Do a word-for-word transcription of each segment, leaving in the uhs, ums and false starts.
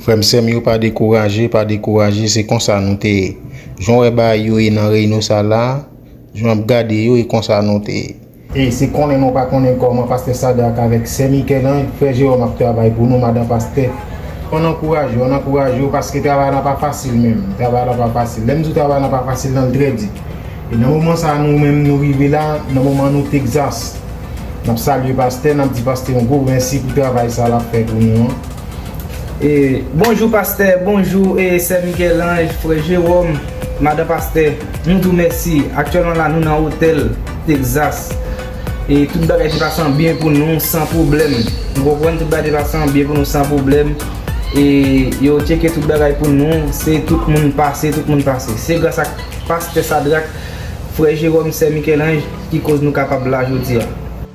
Frè m, sè m yo, pa dekouraje, pa dekouraje, se konsa nou te ye. Jan w wè bagay yo ye nan Reynosa la, jan w ap gade yo, e konsa nou te ye. E se konnen nou pa konnen kòman pastè Sadrak avèk sè Michel-Ange, frè Jewòm ap travay pou nou, madan pastè. Ann ankouraje yo, ann ankouraje yo, paske travay la pa fasil menm. Travay la pa fasil. Lè m di w travay la pa fasil, nan l trè di. E nan moman sa a, nou menm, nou rive la, nan moman nou Texas. N ap salye pastè, n ap di pastè yon gwo mèsi pou travay sa l ap fè pou nou an. E, bonjou pastè, bonjou, e, sè Michel-Ange, frè Jewòm, madan pastè, nou di w mèsi. Aktyèlman la, nou nan otèl Texas. E tout bagay te pase an byen pou nou, san pwoblèm. Nou konprann, tout bagay te pase an byen pou nou, san pwoblèm. E yo tcheke tout bagay pou nou, se tout moun pase, tout moun pase. Se gras ak pastè Sadrak, frè Jewòm, sè Michel-Ange, ki koz nou kapab la jodi a.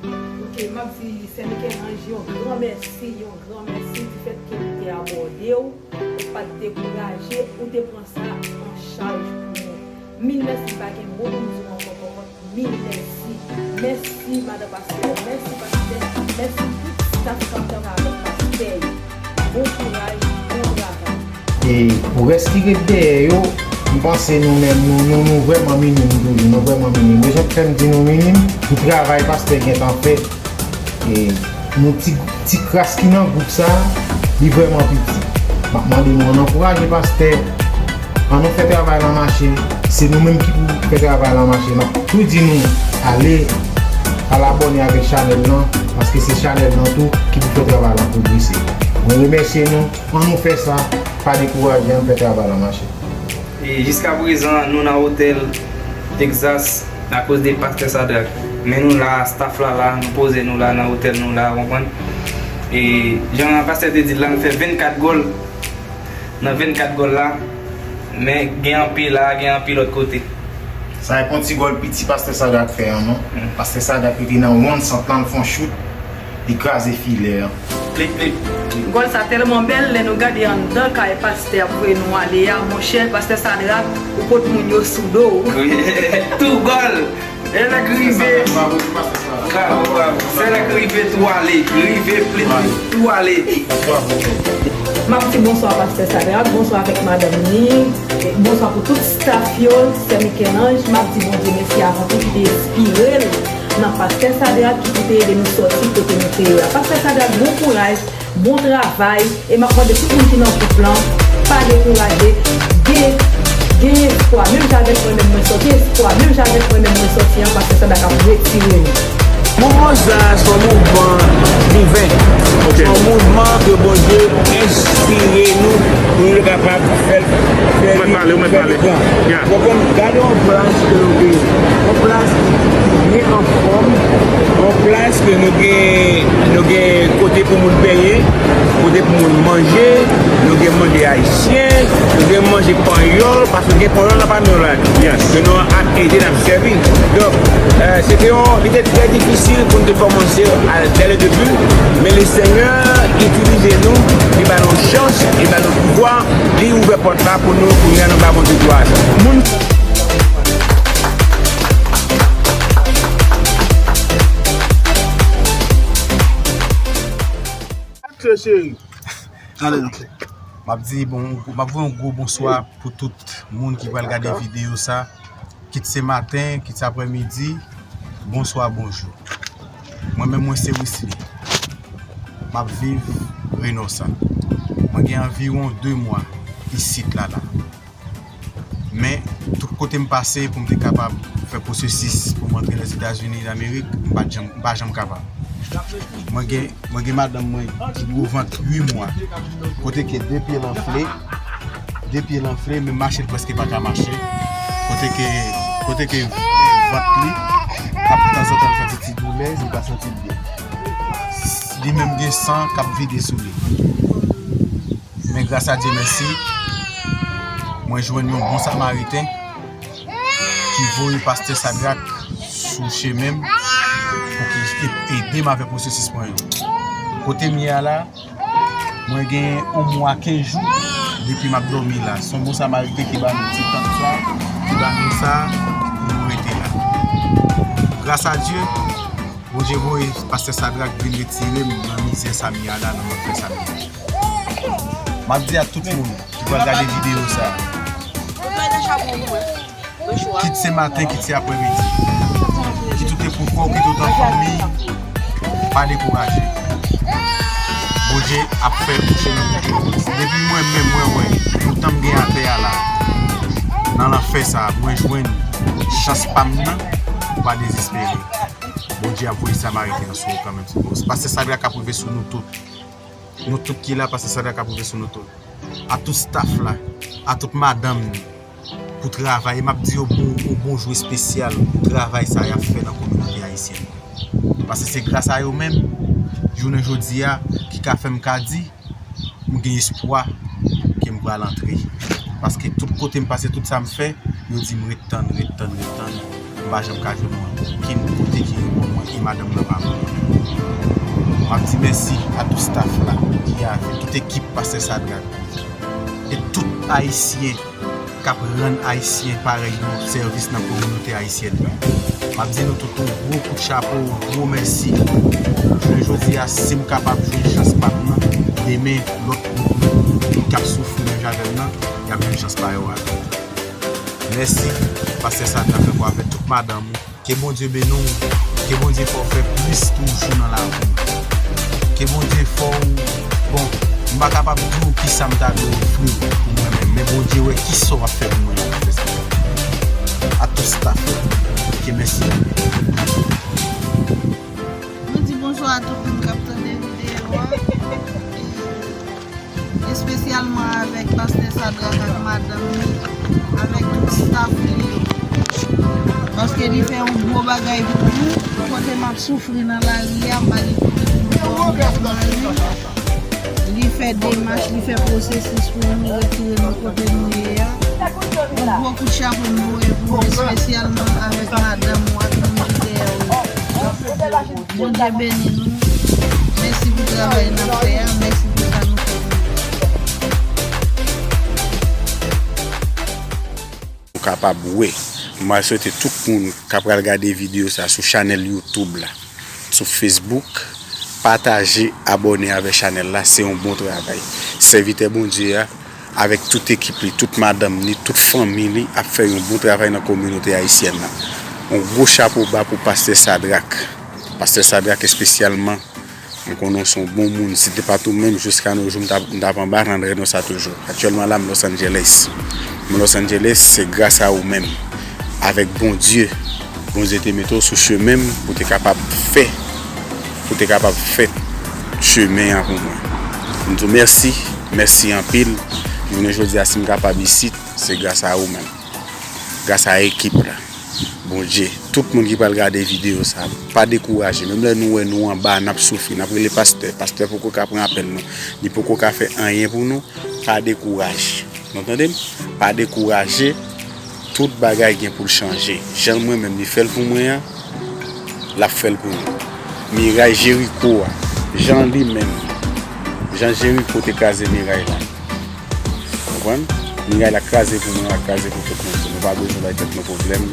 Ok, m ap di sè Michel-Ange yon gran mèsi, yon gran mèsi difèt ke li te abòde w, ou pa t dekouraje, ou te pran sa an chaj pou nou. Mil mèsi, m pa gen mo pou m di w ankò, kòkòt, mil mèsi. Mèsi, madan pastè, mèsi, pastè, mèsi tout staf k ap travay avèk pastè yo. Bon kouraj, bon travay. E pou rès ki ret dèyè yo, m panse nou menm, nou, nou, nou vrèman minim toujou, nou vrèman minim. Rezon k fè m di nou minim, pou travay pastè gentan fè, e nou ti, ti kras ki nan gwoup sa, li vrèman piti. M ap mande nou ann ankouraje pastè, ann nou fè travay lan mache, se nou menm ki pou fè travay lan mache. M ap tou di nou ale, al abòne avèk chanèl lan, paske se chanèl lan tou ki pou fè travay lan pwogrese. Mwen remèsye nou, ann nou fè sa, pa dekouraje, ann fè travay lan mache. E jiska prezan, nou nan otèl Texas akoz de pastè Sadrak. Men nou la, staff la la, nou poze nou la nan otèl nou la, w konprann? E jan pastè te di l la, nou fè vennkat gòl. Nan vennkat gòl la, men gen anpil la, gen anpil lòt kote. Sa e pa yon ti gòl piti pastè Sadrak fè an, non. Pastè Sadrak rete nan wonn sant lan, l fè yon chout, li kraze filè an. Plit, plit. Gòl sa tèlman bèl, lè nou gade anndan kay pastè ap voye nou ale a, monchè, pastè Sadrak, ou pot moun yo sou do w. Tou gòl! E lè k rive. Bravo, bravo. Se lè k rive, tou ale. Rive, plit, tou ale. M ap di bonswa pastè Sadrak, bonswa avèk madanm ni, bonswa pou tout staff yo, sè Michel-Ange, m ap di Bondye mèsi avan tou ki te enspire l nan pastè Sadrak ki pou te ede nou sòti kote nou te ye a. Pastè Sadrak, bon kouraj, bon travay, e m ap mande tout moun ki nan gwoup lan, pa dekouraje, gen, gen espwa. Menm jan avèk mwen menm mwen sòti, espwa, menm jan avèk mwen menm mwen sòti an, pastè Sadrak ap retire nou. Mouvman sa a se yon mouvman diven. Se yon mouvman ke Bondye enspire nou pou nou kapab fè l, fè li, fè li gran. Ou konprann? Gade yon plas ke nou gen, yon plas ki byen anfòm, yon plas ke nou gen, nou gen kote pou moun benyen, kote pou moun manje, nou gen manje ayisyen, nou gen manje panyòl, paske gen panyòl nan pami yo la. Ke nou ap ede, n ap sèvi. Donk, eh, se te yon, li te trè difisil pou n te kòmanse a, dès le début, men Lesenyè itilize nou, li ba nou chans, li ba nou pouvwa, li ouvè pòt la pou nou, kounye a nou ba Bondye glwa. Moun Cheri. Ale non. M ap di bon, m ap voye yon gwo bonswa pou tout moun ki pral gade videyo sa, kit se maten, kit se aprèmidi, bonswa, bonjou. Mwen menm, mwen se Wisly. M ap viv Reynosa. Mwen gen anviwon de mwa isit la la. Men, tout kote m pase pou m te kapab fè pwosesis pou m antre Lèzetazini Damerik, m pa t janm, m pa janm kapab. Mwen gen, mwen gen madanm mwen ki gwo vant uit mwa. Kote ke de pye l anfle, de pye l anfle, menm mache l prèske pa ka mache. Kote ke, kote ke vant li ap tanzantan l santi ti doulè, li pa santi l byen. Li menm gen san k ap vide sou li. Men gras a Dye, mèsi, mwen jwenn yon bon Samariten ki voye pastè Sadrak sou chemen m pou ki e-, ede m avèk pwosesis mwen yo. Kote m ye a la, mwen gen yon mwa kenz jou depi m ap dòmi la. Se yon bon Samariten ki ba nou ti tank sa, ki ba nou sa, pou nou rete la. Gras a Dye, Bondye voye pastè Sadrak vin retire m nan mizè sa m ye a la, nan mizè sa m ye a. M ap di a tout moun ki pral gade videyo sa a, kit se maten, kit se aprèmidi, kit ou te pou kò w, kit ou te an fanmi, pa dekouraje. Bondye ap fè yon chemen pou ou. Depi mwen menm, mwen wè, pou tan m gen atè a la, nan lanfè sa a, mwen jwenn chans pa m nan, ou pa dezespere. Bondye ap voye Samariten an sou ou kanmenm. Pastè Sadrak ap rive sou nou tout. Nou tout ki la, Pastè Sadrak ap rive sou nou tout. A tout staff la, a tout madanm ni, pou travay, e m ap di yo bon, yon bonjou espesyal pou travay sa y ap fè nan kominote ayisyèn. Paske se gras a yo menm, jounen jodi a, ki ka fè m ka di, m gen espwa ke m pral antre. Paske tout kote m pase, tout sa m fè, yo di m ret tann, ret tann, ret tann. M pa janm ka jwenn mwen okenn kote ki reponn mwen e madanm nan pa bon. M ap di mèsi a tout staff la ki avèk tout ekip Pastè Sadrak e tout Ayisyen k ap rann Ayisyen parèy yo sèvis nan kominote ayisyèn nan. M ap di nou tout yon gwo kout chapo, yon gwo mèsi. Jounen jodi a, si m kapab jwenn chans pa m nan, demen, lòt moun k ap soufri menm jan avè m nan, y ap jwenn chans pa yo a tou. Mèsi, Pastè Sadrak, ankò avèk tout madanm ou. Ke Bondye beni w. Ke Bondye fè w fè plis toujou nan lavi w. Ke Bondye fè w, bon, m pa kapab di w kisa m ta dwe ofri w pou mwen menm, men Bondye wè kisa w ap fè pou mwen nan fè sa. A tout staff la, ke mèsi anpil. Nou di bonswa a tout moun k ap tande videyo a. Espesyalman avèk Pastè Sadrak ak madanm li, avèk tout staff li yo. Paske li fè yon gwo bagay pou nou. Kote m ap soufri nan lari a, m pa gen kote pou m dòmi ak manje. Li fè demach, li fè pwosesis pou nou retire nou kote nou ye a. Yon gwo kout chapo m voye pou ou, espesyalman avèk madanm ou ak moun ki dèyè ou yo. Bondye beni nou. Mèsi pou travay n ap fè a. Mèsi pou sa nou fè pou nou. Ou kapab wè. Mwen swete tout moun k ap pral gade videyo sa sou chanèl YouTube la, sou Facebook, pataje, abòne avèk chanèl la. Se yon bon travay. Sèvitè Bondye a, avèk tout ekip li, tout madanm ni, tout fanmi li, ap fè yon bon travay nan kominote ayisyèn nan. Yon gwo chapo ba pou Pastè Sadrak. Pastè Sadrak espesyalman, mwen konnen w se yon bon moun. Si te pa t ou menm, jiska no jou, m t ap, m t ap anba nan reno sa toujou. Aktyèlman la, m Los Angeles. M Los Angeles, se gras a ou menm. Avèk Bondye, Bondye te mete w sou chemen m pou te kapab fè, pou te kapab fè chemen an pou mwen. M di w mèsi, mèsi anpil. Jounen jodi a, si m kapab isit, se gras a ou menm. Gras a ekip la. Bondye, tout moun ki pral gade videyo sa, pa dekouraje. Menm lè nou wè nou anba, n ap soufri, n ap rele pastè, pastè poko ka pran apèl nou, li poko ka fè anyen pou nou, pa dekouraje. Nou tande m? Pa dekouraje. Tout bagay gen pou l chanje. Jan mwen menm li fè l pou mwen an, l ap fè l pou nou. Miray Jeriko a, jan li menm, jan Jeriko te kraze miray la. Konprann? Miray la kraze pou mwen, l ap kraze pou tout moun. Nou pa bezwen bay tèt nou pwoblèm.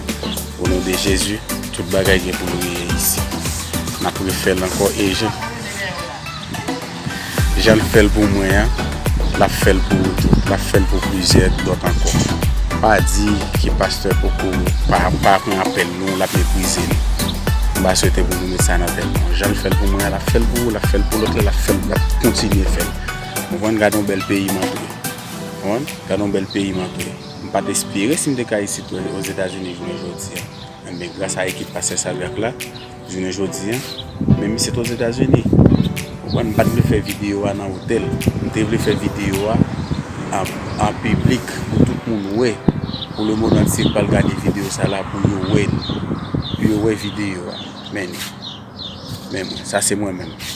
O non de Jezi, tout bagay gen pou l reyisi. N ap refè l ankò e jan Jan l fè l pou mwen an, l ap fè l pou ou tou. L ap fè l pou plizyè dòt ankò. Pa di ke pastè poko pa, pa pran apèl nou, l ap meprize nou. M pa swete pou nou met sa nan tèt nou. Jan l fè l pou mwen an, l ap fè l pou ou, l ap fè l pou lòt la, l ap fè l, l ap kontinye fè l. Konprann, gade yon bèl peyi m antre. Konprann? Gade yon bèl peyi m antre. M pa t espere si m te ka isit Ozetazini jounen jodi a. Enben, gras a ekip Pastè Sadrak la, jounen jodi a, menm isit Ozetazini. Ou konprann, m pa t vle fè videyo a nan otèl. M te vle fè videyo a an, an piblik pou tout moun wè. Pou lemonn antye k pral gade videyo sa la, pou yo wè, pou yo wè videyo a. Men li. Men mwen, sa se mwen menm.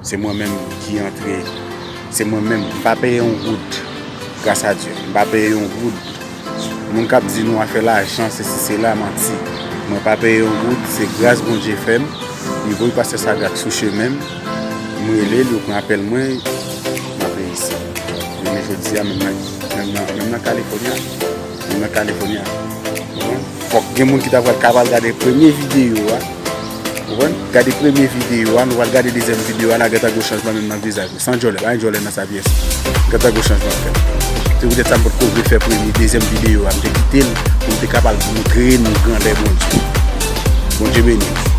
Se mwen menm ki antre. Se mwen menm, m pa peye yon goud. Gras a Dye, m pa peye yon goud. Moun k ap di nou afè lajan, sesi, sela, manti. Mwen pa peye yon goud, se gras Bondye fè m. Li voye pastè Sadrak sou chemen m. M rele l, yo pran apèl mwen, m ap reyisi. Jounen jodi a, menm nan, menm nan, menm nan California. Menm nan California. Konprann? Fòk gen moun ki ta pral, ka pral gade premye videyo a. Konprann? Gade premye videyo a, nou pral gade dezyèm videyo a, la gentan gen chanjman menm nan vizaj li. San djòlè, pa gen djòlè nan sa pyès. Gentan gen chanjman fèt. Se poutèt sa m potko vle fè premye, dezyèm videyo a, m te kite l pou m te kapab montre nou grandè Bondye. Bondye beni nou.